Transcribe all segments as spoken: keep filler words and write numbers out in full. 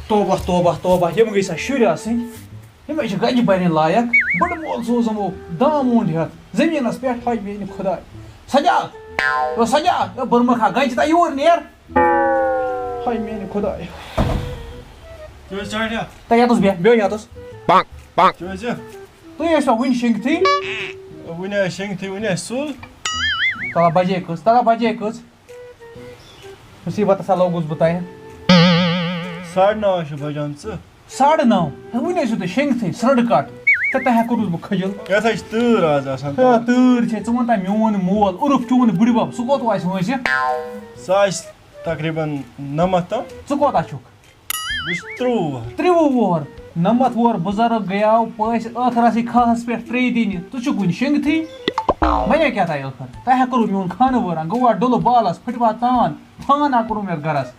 توبہ، توبہ، توبہ، یِم گٔژھۍ سا شُرۍ آسٕنۍ۔ یِمَے چھِ گَجہِ بَرٕنۍ لایق۔ بٕڈٕ مول سوزُم او داموٗنڈ ہٮ۪تھ زٔمیٖنَس پٮ۪ٹھ، ہاے میٛانہِ خۄداے۔ سجاد، او سجاد، او بُرمہٕ کھا گَجہِ تہٕ یور نیر۔ ہاے میٛانہِ خۄداے۔ کیٛاہ حظ چاٹھیا؟ تہٕ یَتَس بیٚہہ، بیٚہہ یَتَس۔ کیٛاہ حظ یہِ؟ تُہۍ ٲسوا وٕنہِ شیٚنٛگتھٕے؟ وٕنہِ آسہِ شیٚنٛگتھٕے، وٕنہِ آسہِ سُل۔ تَلہ بَجے کٔژ، تَلہ بَجے کٔژ؟ مُصیٖبتَس ہا لوٚگُس بہٕ تۄہہِ۔ ساڑٕ نَو چھِ بَجیمژٕ۔ ساڑٕ نَو؟ ہے، وٕنہِ ٲسِو تُہۍ شیٚنٛگتھٕے، سرٛنٛڈ کَٹ۔ تہٕ تۄہہِ ہا کوٚروُس بہٕ خٔجِل۔ یَتھ ہا چھِ تۭر آز آسان۔ ہے، تۭر چھے۔ ژٕ وَن تہ میون مول، عرف چون بٕڈِبَب، سُہ کوٚت واتہِ وٲنٛسہِ؟ سُہ آسہِ تقریٖباً نَمَتھ تام۔ ژٕ کوتاہ چھُکھ؟ بہٕ چھُس ترٛۆوُہ وُہَر۔ ترٛۆوُہ وُہَر؟ نَمَتھ وُہَر بُزرٕگ گٔیاو پٲسۍ ٲخرَسٕے کھاہَس پٮ۪ٹھ ترٛیٚیہِ دِنہِ۔ ژٕ چھُکھ وٕنہِ شیٚنٛگتھٕے؟ وَنیا کیٛاہ تام ٲخٕر؟ تۄہہِ ہا کوٚروُ میون خانہٕ وٲران، گوٚوا ڈُلہٕ بالَس، پھٕٹوا تان، تھان ہا کوٚروُ مےٚ گَرَس۔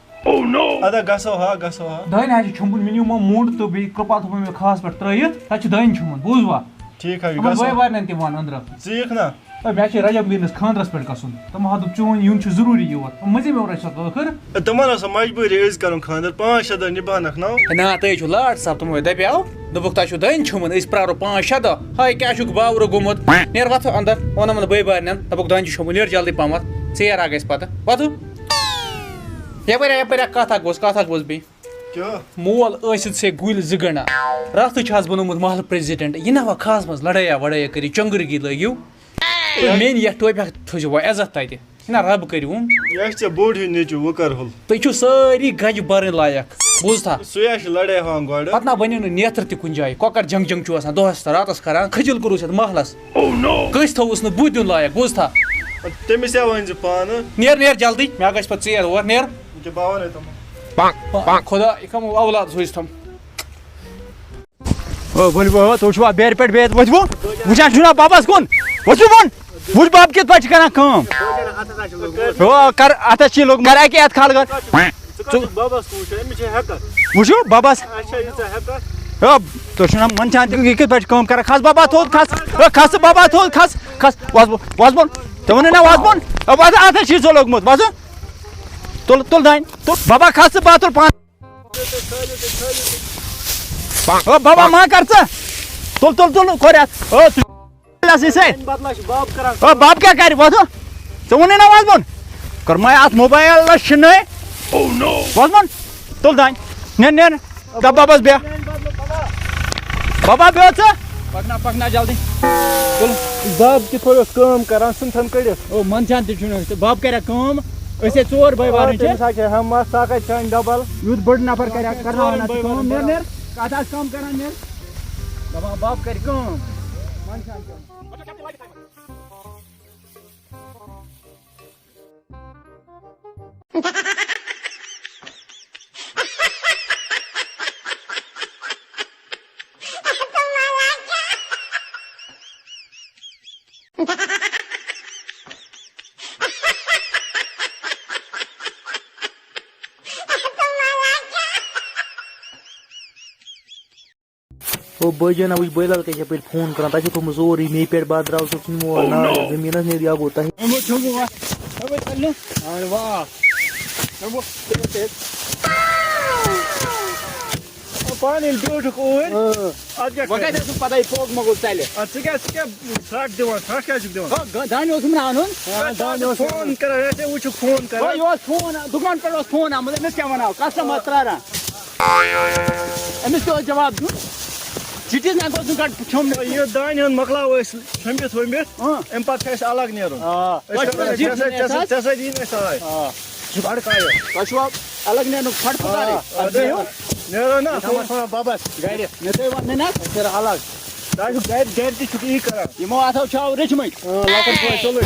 اَدا گژھو ہا، گژھو ہا۔ دانہِ ہا چھِ چھۄمبُن، مےٚ نیوٗ مو موٚنٛڈ تہٕ بیٚیہِ کرٛپال تھوٚومَے مےٚ کھاہَس پٮ۪ٹھ ترٛٲیِتھ، تَتہِ چھُ دانہِ چھۄمبُن، بوٗزوا؟ ٹھیٖک حظ چھُ، یِمَن گژھو۔ بٲے بارنٮ۪ن تہِ وَن أنٛدرٕ۔ ژٕ یِکھ نا؟ ہے، مےٚ چھِ رجب میٖرنِس خانٛدرَس پٮ۪ٹھ گژھُن۔ تِمو ہا دوٚپ، چون یُن چھُ ضروٗری یور۔ مٔنٛزِم یور ٲسۍ سۄ ٲخٕر۔ ہے، تِمَن ٲس سۄ مجبوٗری، أسۍ کَرُن خانٛدر، پانٛژھ شےٚ دۄہ نِباونَکھ نَو۔ ہے، نا، تۄہہِ چھُو لاٹ صاحب، تِمو دَپیٛاو، دوٚپُکھ، تۄہہِ چھُو دانہِ چھۄمبُن، أسۍ پرٛارو پانٛژھ شےٚ دۄہ۔ ہاے، کیٛاہ چھُکھ باورٕ گوٚمُت؟ نیر وۄتھٕ اَنٛدر، ووٚنُم بٲے بارنٮ۪ن، دوٚپُکھ، دانہِ چھُ چھۄمبُن، نیر جلدی پَہمَتھ، ژیر ہا گژھِ پَتہٕ۔ وۄتھٕ۔ یَپٲرۍ ہا، یَپٲرۍ ہا کَتھ اَکھ گوٚژھ، کَتھ اَکھ گوٚژھ بیٚیہِ۔ کیٛاہ؟ مول ٲسِتھ سے گُلۍ زٕ گنٛڈا۔ راتھٕے چھُ آز بنومُت محلہٕ پریزیڈنٹ۔ یہِ نہ وۄنۍ کھاہَس منٛز لڑٲیا وڑٲیا کٔرِو، چنگرگی لٲگِو۔ تہٕ میٛانہِ یَتھ ٹوپہِ اَکھ تھٲیزیو وۄنۍ عزت تَتہِ۔ یہِ نہ رب کٔرِوُن۔ یہِ چھِ ژےٚ بوٚڑ ہیوٗ نیٚچوٗ، وۄنۍ کر حُل۔ تُہۍ چھِو سٲری گجہِ بَرٕنۍ لایق۔ بوٗزتھا؟ سُے ہا چھُ لڑٲے ہاوان گۄڈٕ۔ پتہٕ نہ بنیو نہٕ نیترٕ تہِ کُنہِ جایہِ۔ کۄکر جنگ جنگ چھُو آسان دۄہس تہٕ راتس کران۔ خجل کوٚروٕ یَتھ محلس۔ Oh no! کٲنٛسہِ تھوٚوُس نہٕ بُتھ دیُن لایق، بوٗزتھا؟ تٔمِس کیٛاہ ؤنۍ زِ پانہٕ؟ نیر، نیر جلدی، مےٚ گژھِ پتہٕ ژیر اور، نیر۔ یہِ کیٛاہ باوَر ہے تِمن؟ پانٛک، پانٛک۔ خدا، یہِ کَمو اولاد سوٗزۍ تِم؟ او، ؤلِو، او، تُہۍ چھِوا بیرِ پٮ۪ٹھ بِہِتھ؟ ؤتھِو، وٕچھان چھُو نا بَبَس کُن؟ ؤتھِو بۄن۔ وٕچھ بَب کِتھ پٲٹھۍ چھِ کَران کٲم۔ او، کَر اَتھَس چھِ لوٚگمُت۔ کَر اَکہِ اَتھٕ کھال گۄڈٕ۔ ژٕ کَتھ چھُکھ بَبَس کُن وٕچھان؟ أمِس چھِ ہٮ۪کَتھ۔ وٕچھِو بَبَس۔ اَچھا، ییٖژاہ ہٮ۪کَتھ۔ او، تُہۍ چھِو نا منٛدچھان تہِ، یہِ کِتھ پٲٹھۍ چھِ کٲم کَران؟ کھَس بَبا تھوٚد، کھَس۔ او، کھَس ژٕ بَبا تھوٚد، کھَس، کھَس۔ وَس بۄن، وَس بۄن۔ ژےٚ ووٚنُے نا وَس بۄن؟ او، وَس، اَتھَس چھِ سُہ لوٚگمُت، وَس۔ تُل، تُل دانہِ، تُل۔ بَبا کھَس ژٕ، بہٕ تُل پانہٕ۔ او بابا، ما کر ژٕ۔ تُل، تُل، تُل، کور یتھ۔ او، ژٕ لس یہِ سۭتۍ۔ بدلہ چھُ باب کران۔ او باب کیٛاہ کرِ؟ وۄتھ۔ ژےٚ ووٚنُے نا وۄزمُن؟ کٔرمَے اتھ موبایلس چھِنَے۔ وۄزمُن، تُل دانہِ۔ نیر، نیر۔ دپ بابس بیٚہہ۔ بابا، بیٚہہ ژٕ۔ پکنا، پکنا جلدی۔ تُل۔ باب کِتھ پٲٹھۍ اوس کٲم کران، سُہ تھن کٔڑِتھ؟ او، منٛدچھان تہِ چھُنہٕ أسۍ۔ باب کریا کٲم؟ أسۍ ہے ژور بٲے بارٕنۍ چھِ۔ تٔمِس ہا چھِ ہمت طاقت چھانہِ ڈبل۔ یُتھ بٔڑ نفر کرِ ہا، کرناوان اَتھ کٲم۔ نیر، نیر۔ اَتھ آسہِ کٲم کران، نیر۔ دَپان، بَب کرِ کٲم۔ وۄنۍ چھِ اَتھ کٲم۔ او بٲے جانا، وٕچھ بٲے لال کیٛاہ چھِ یَپٲرۍ فون کران، تۄہہِ چھُو تھوٚومُت زورٕے مے پٮ۪ٹھ بادراو ژٕ ژھٕنمو نا، زٔمیٖنَس نیرِ یا گوٚو تۄہہِ۔ پانہٕ ییٚلہِ بیوٗٹھُکھ اوٗرۍ، اۭں۔ اَدٕ کیٛاہ وۄنۍ کَرِ؟ کَتہِ ٲسٕم پَتہ یہِ پوک مۄکُل ژَلہِ؟ اَدٕ ژٕ کیٛاہ، ژٕ کیٛاہ ژھَٹھ دِوان؟ ژھَٹھ کیٛازِ چھُکھ دِوان؟ ہا، گا-، دانہِ اوسُم نا اَنُن۔ آ، دانہِ اوس فون کران، اَسہِ وٕچھُکھ فون کران۔ ہا، یہِ اوس فون، دُکان پٮ۪ٹھ اوس فون آمُت، أمِس کیٛاہ وَنہو؟ کسٹمر پرٛاران۔ أمِس کیٛاہ اوس جواب دیُن؟ چِٹھِس نہ گوٚژھ نہٕ گۄڈٕ کھیوٚن۔ یہِ دانہِ ہُنٛد مۄکلاوو أسۍ چھۄمبِتھ وۄمبِتھ، اۭں۔ اَمہِ پَتہٕ چھُ اَسہِ الگ نیرُن۔ آ۔ أسۍ تۄہہِ چھُوا کَرو، ژےٚ سۭتۍ، ژےٚ سۭتۍ، ژےٚ سۭتۍ یی نہٕ اَسہِ آے۔ آ۔ ژٕ چھُکھ اَڑٕ کایو۔ تۄہہِ چھُوا الگ نیرنُک فَٹہٕ پھُکارٕے؟ آ، اَدٕ بیٚیہِ ہُہ؟ نیرو نا، أسۍ ہاوو ژھٕنو بَبَس۔ گَرِ۔ مےٚ تُہۍ وَنہٕ نا؟ أسۍ کَرو الگ۔ تۄہہِ چھُو گَرِ، گَرِ تہِ چھُکھ یی کَران۔ یِمو اَتھو چھِ آو رٔچھمٕتۍ۔ آ، لۄکُٹ پٲٹھۍ، چلو۔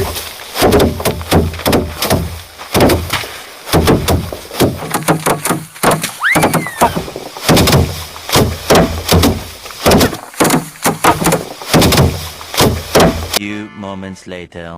Few moments later.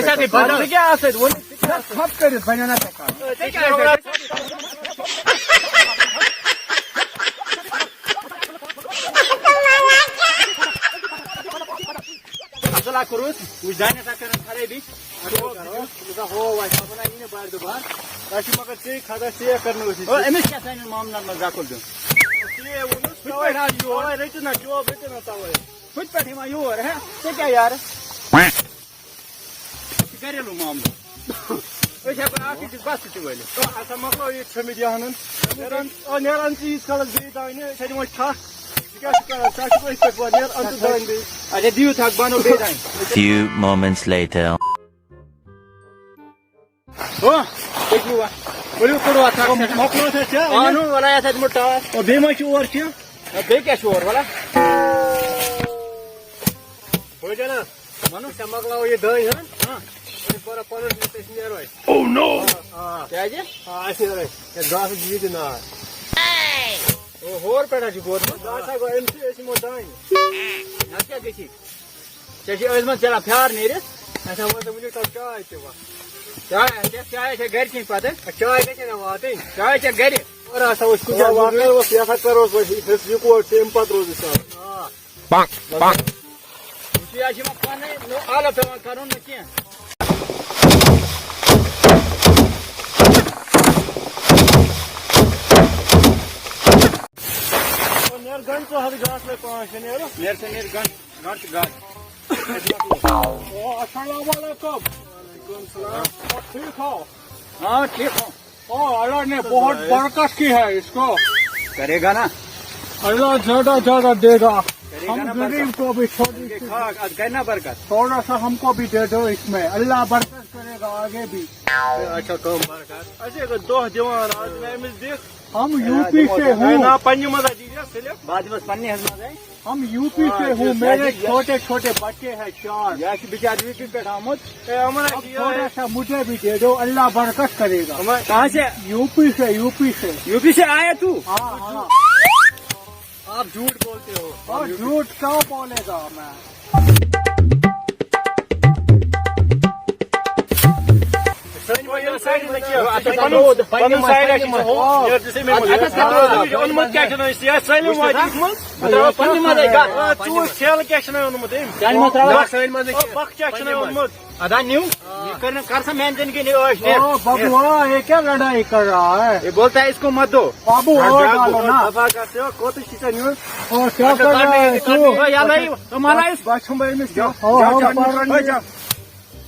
أسۍ ہا گٔے بدل۔ ژٕ کیٛاہ آسہٕ اَتہِ ووٚنُے؟ ژٕ کیٛاہ آسہٕ؟ ژھۄپہٕ کٔرِتھ بَنیو نا ژےٚ کَرُن۔ ژٕ کیٛاہ آسہٕ اَتہِ؟ اَصٕل ہا کوٚرُتھ، وٕچھ دانٮ۪س ہا کَران خرٲبی۔ اَصٕل ہا کوٚرُتھ، وٕچھ ہا ہو وَتہِ، پَتہٕ وَنان یی نہٕ بار دُبار۔ تۄہہِ چھُ مگر ژےٚ خۄدا ژےٚ کَرنٲوٕتھ یہِ۔ او، أمِس کیٛاہ سانٮ۪ن معاملَن منٛز دخل دیُن؟ ژےٚ ووٚنُتھ، ہُتہِ پٮ۪ٹھ آو یور۔ تَوَے رٔٹِو نا چوب، رٔٹِو نا تَوَے۔ ہُتہِ پٮ۪ٹھ یِوان یور، ہہ؟ ژےٚ کیٛاہ یارٕ؟ یہِ چھُ گھریلوٗ معاملہٕ۔ أسۍ ہٮ۪کو اَکھ أکِس بَستہٕ تہِ وٲلِتھ۔ آ، اَسا مۄکلاو یہِ ژھیٚمٕتۍ یَہَنَن۔ نیران، آ، نیران ژٕ ییٖتِس کالَس بیٚیہِ دانہِ، أسۍ ہا دِمو چھَکھ۔ ژٕ کیٛاہ چھُکھ کران؟ ژٕ ہا چھُکھ أتھۍ پٮ۪ٹھ وۄنۍ، نیر اَنتہٕ دانہِ بیٚیہِ۔ اچھا، دِیِو تھَکھ، بہٕ اَنو بیٚیہِ دانہِ۔ Few moments later. ہو، پٔکِو وۄنۍ۔ ؤلِو، کوٚرُو اَتھ اَکھ او، سٮ۪ٹھاہ۔ مۄکلٲو تھَکھ ژےٚ؟ آ، نو، وَلہٕ، یَتھ ہا دِمو ٹاس۔ او، بیٚیہِ ما چھُ اورٕ کینٛہہ؟ ہے، بیٚیہِ کیٛاہ چھُ اورٕ، وَلہٕ؟ بٲے جانا، وَنُن۔ ژےٚ مۄکلاوو یہِ دٲنۍ ہَن۔ ہاں۔ أسۍ بَرو پَنُن، أسۍ نیرو أسۍ۔ Oh no! آ، آ۔ کیٛازِ؟ آ، أسۍ نیرو أسۍ۔ ہے، گاسہٕ چھُ ییٚتہِ نار۔ او، ہور پٮ۪ٹھ حظ چھُ گوٚمُت۔ بہٕ ہسا گوٚو أمۍ سٕے، أسۍ یِمو دانہِ۔ نَتہٕ کیٛاہ گژھِ؟ ژےٚ چھِ أزمَن ژےٚ پھیٛار نیٖرِتھ۔ اَسہِ ہا ووت وٕنیُک تام چاے تہِ وَ۔ چاے، ژےٚ چاے چھےٚ گَرِ چیٚنۍ پَتہٕ؟ چاے گژھِ نہ واتٕنۍ۔ چاے چھےٚ گَرِ۔ اورٕ ہسا اوس کُجا آ، وۄنۍ بوٚڑ۔ کَرو أسۍ، یَتھ ہا کَرو أسۍ وۄنۍ، أسۍ یِکوَٹہٕ تہِ، اَمہِ پَتہٕ روزِ أسۍ سارے۔ آ۔ پنٛک، پنٛک۔ وٕچھ، یہِ حظ چھِ یِمَن پَنٕنۍ نوٚو آلَو پٮ۪وان کَرُن نہٕ کینٛہہ۔ او، نیر گنڈ ژٕ حظ گاسہٕ لَے پانٛژھ شےٚ نیرٕ۔ نیر سا، نیر گنڈ، گنڈ تہٕ گاسہٕ۔ او، السلام علیکم۔ وعلیکم السلام۔ او، ٹھیٖک ہو؟ ہاں، ٹھیٖک ہو۔ او، اللہ نے بہت برکت کی ہے اس کو۔ کرے گا نا؟ اللہ زیادہ زیادہ دے گا۔ کرے گا ہم نا برکت؟ غریب کو بھی چھوٹی سی کھاک، اَتھ کرِ نا برکت؟ تھوڑا سا ہم کو بھی دے دو اس میں، اللہ برکت کرے گا آگے بھی۔ اچھا، کم برکت۔ اَسہِ ہے گوٚو دۄہ دِوان، آز نہٕ أمِس دِکھ۔ ہم یو پی سے ہوں۔ نہ، پننہِ منٛز ہا دیٖزِ سلپ۔ بعد منٛز پننہِ ہٕنٛز منٛز ہے۔ ہم یو پی آ، سے یہِ، ہوں، یہِ، میرے یہِ، یہِ۔ چھوٹے چھوٹے بچے ہیں چار۔ یہِ چھِ بِچارِ یوٗ پی پٮ۪ٹھ آمُت۔ اے، یِمن ہا اب چھِ یِہوٚے۔ تھوڑا سا مجھے بھی دے دو، اللہ برکت کرے گا۔ ہم کہاں سے؟ یو پی سے، یو پی سے۔ یو پی سے آیا تو؟ ہاں، ہاں۔ آپ جھوٹ بولتے ہو۔ اور جھوٹ کیا بولے گا میں؟ سٲنۍ وۄنۍ یِم سارے نہٕ کینٛہہ۔ اَتھ چھِ پَنُن، پَنُن سایڈ آسہِ ژےٚ ہُہ، یَتھ دِژٕے مےٚ مٔزوٗرۍ۔ اَتھ چھِ اوٚنمُت کیٛاہ چھُنہٕ أسۍ یَتھ سٲلِم وٲتۍ منٛز؟ بہٕ ترٛاوٕ پَننہِ منٛزٕے کَتھ۔ آ، ژوٗر کھیل کیٛاہ چھُنہٕ اوٚنمُت أمۍ؟ چانہِ منٛز ترٛاوٕ۔ بَکھ، سٲنۍ منٛزٕے آ، کینٛہہ۔ بَکھ کیٛاہ چھُنہٕ اوٚنمُت؟ ادا نیو، یہِ کٔر نہٕ، کر سا میانہِ زندگی نہٕ عٲش نیر۔ او بابو، آ، یہ کیا لڑائی کر رہا ہے؟ یہ بولتا ہے اس کو مت دو۔ بابو، اور ڈالو نا۔ دفعہ کرتے ہو، کوتُے چھُے ژےٚ نیُن؟ اور کیا اچھا، کر رہا ہے تو؟ تو یلہٕ ہے، تو مانایس۔ بس ہم بھائی میں کیا؟ جاؤ، ہاں، جاؤ، ہم جاؤ، پر-، جاؤ، جاؤ۔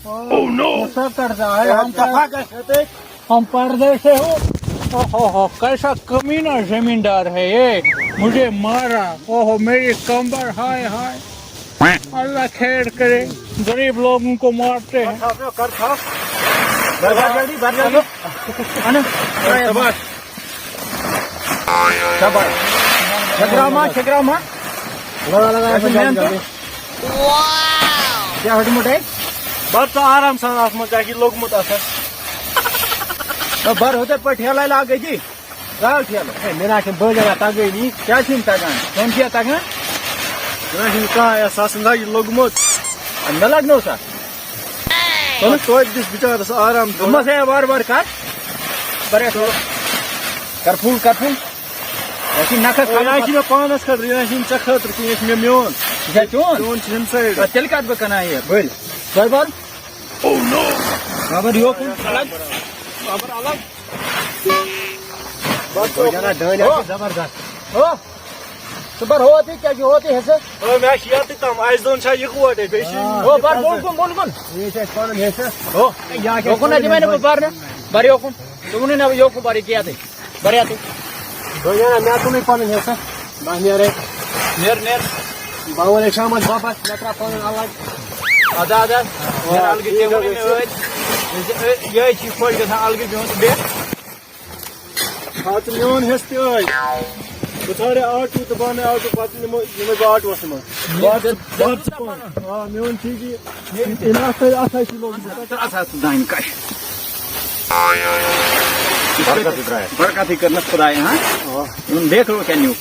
ہاں، او نو۔ غصہ کرتا ہے، ہم دفعہ کرتے۔ ہم پردے سے ہو۔ او ہو ہو، کیسا کمینہ زمیندار ہے یہ، مجھے مارا۔ او ہو، میری کمبر، ہائے ہائے۔ اللہ خیر کرے، غریب لوگوں کو مارتے ہیں۔ کر تھاو، کر تھاو۔ بر، بر، جلدی، بر، جلدی۔ اَن۔ شاباش۔ شاباش۔ چھٔکراو ما، چھٔکراو ما؟ لگا، لگا، اَسہِ چھُ محنت۔ کیٛاہ ہیوٚتمُت اَسہِ؟ بر ژٕ آرام سان اَتھ منٛز، ژےٚ چھُے لوٚگمُت اَتھ۔ نہ، بر ہُتھَے پٲٹھۍ ٹھیلَے لاگے جی۔ ترٛاو ٹھیلہٕ۔ ہے، مےٚ نہ چھُنہٕ بٲے جانا تَگٲنی۔ کیٛازِ چھُنہٕ تَگان؟ ژےٚ چھُیا تَگان؟ مےٚ نہ چھُنہٕ کانٛہہ احساس، نہ یہِ لوٚگمُت۔ اے، مےٚ لَگنو سا؟ تُل۔ توتہِ دِس بِچارَس آرام تھوڑا۔ دوٚپمَس، ہے، وارٕ وارٕ کَر۔ کَر یَتھ۔ کَر فُل، کَر فُل۔ یہِ چھِ نَکھَس اے، یہِ کَرُن چھِ مےٚ پانَس خٲطرٕ، یہِ نہ چھِ ژےٚ خٲطرٕ کِہیٖنۍ، یہِ چھِ مےٚ میون۔ یہِ چھا چون؟ چون چھِ ہمسایہِ۔ اَدٕ تیٚلہِ کَتھ بہٕ کَنہٕ ہا یہِ؟ بٔلۍ۔ بٔلۍ بَل۔ Oh no! خبر یوکُن الگ۔ خبر الگ۔ بس جانا ڈٲلۍ ہو۔ آسہِ زبردست۔ ہو۔ ژٕ بَر ہوت یہِ، کیٛازِ ہوت یہِ حصہٕ؟ او، مےٚ چھِ یَتھ تہِ تام، اَسہِ دۄن چھا یِکوَٹَے، بیٚیہِ چھِ یِم ہو، بَر بوٚن کُن، بوٚن کُن۔ یہِ چھِ اَسہِ پَنُن حصہٕ۔ ہو۔ یا کیٛاہ یوکُن نہ دِمَے نہٕ بہٕ بَرنہٕ۔ بَر یوکُن۔ ژٕ ووٚنُے نہ یوکُن بَر یہِ کیٛاہ تہِ۔ بَر یَتھ۔ بہٕ نیرا، مےٚ تُلٕے پَنٕنۍ حصہٕ۔ بہٕ نیرے۔ نیر، نیر۔ بہٕ وَنے شامَس واپَس، مےٚ ترٛاو پَنُن الگ۔ اَدٕ، اَدٕ۔ نیر الگٕے، ژےٚ ووٚنُے مےٚ ٲدۍ۔ یہِ، یہِ، یِہوٚے چھِ خۄش گژھان الگٕے بِہُن تہٕ بیٚیہِ۔ ہا، ژٕ میون حصہٕ تہِ ٲدۍ۔ بہٕ ژھانٛڈے آٹوٗ تہٕ بہٕ اَنَے آٹوٗ، پَتہٕ نِمو، نِمَے بہٕ آٹوٗوَس منٛز۔ بہٕ اَژٕ، بہٕ اَژٕ ژٕ پانہٕ۔ آ، میون چھُ یہِ۔ ییٚلہِ اَتھ سۭتۍ، اَتھ سۭتۍ چھِ لوٚگمُت۔ ژٕ اَژھ، اَژھ دانہِ کَش۔ برکتٕے درٛایَس۔ برکتٕے کٔرنَس خۄدایَن، ہا؟ آ۔ یِمَن بیکرو کیٛاہ نیوٗ؟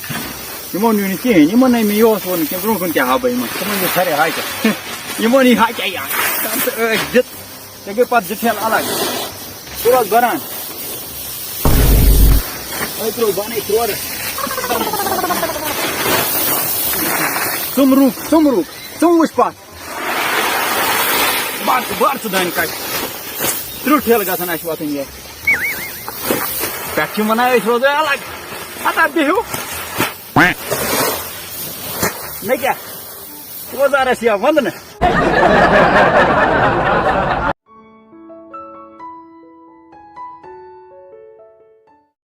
یِمو نیوٗ نہٕ کِہیٖنۍ۔ یِمَن نَے مےٚ یہِ اوس ووٚنمُت کِنہٕ برٛونٛہہ کُن کیٛاہ ہاو بہٕ یِمَن؟ تِمَن دیُت سارے ہاے کیٛاہ۔ یِمو نی ہاے کیٛاہ یہِ؟ تَتھ تہٕ ٲسۍ دِتھ۔ ژےٚ گٔے پَتہٕ زٕ ٹھیلہٕ الگ۔ ژٕ روز بَران۔ أتھۍ ترٛوو بَنٕے ترٛوڑٕ۔ ژٕ مہٕ رُک، ژٕ مہٕ رُک۔ ژٕ مہٕ وٕچھ پَتھ۔ بَر ژٕ، بَر ژٕ دانہِ کَچھ۔ تٕرٛہ ٹھیلہٕ گژھن اَسہِ وَتھٕنۍ یہِ۔ پٮ۪ٹھٕ چھِ وَنان أسۍ روزو الگ۔ ہتا بِہِو۔ مےٚ کیٛاہ؟ روزدارَس یا وَندنہٕ۔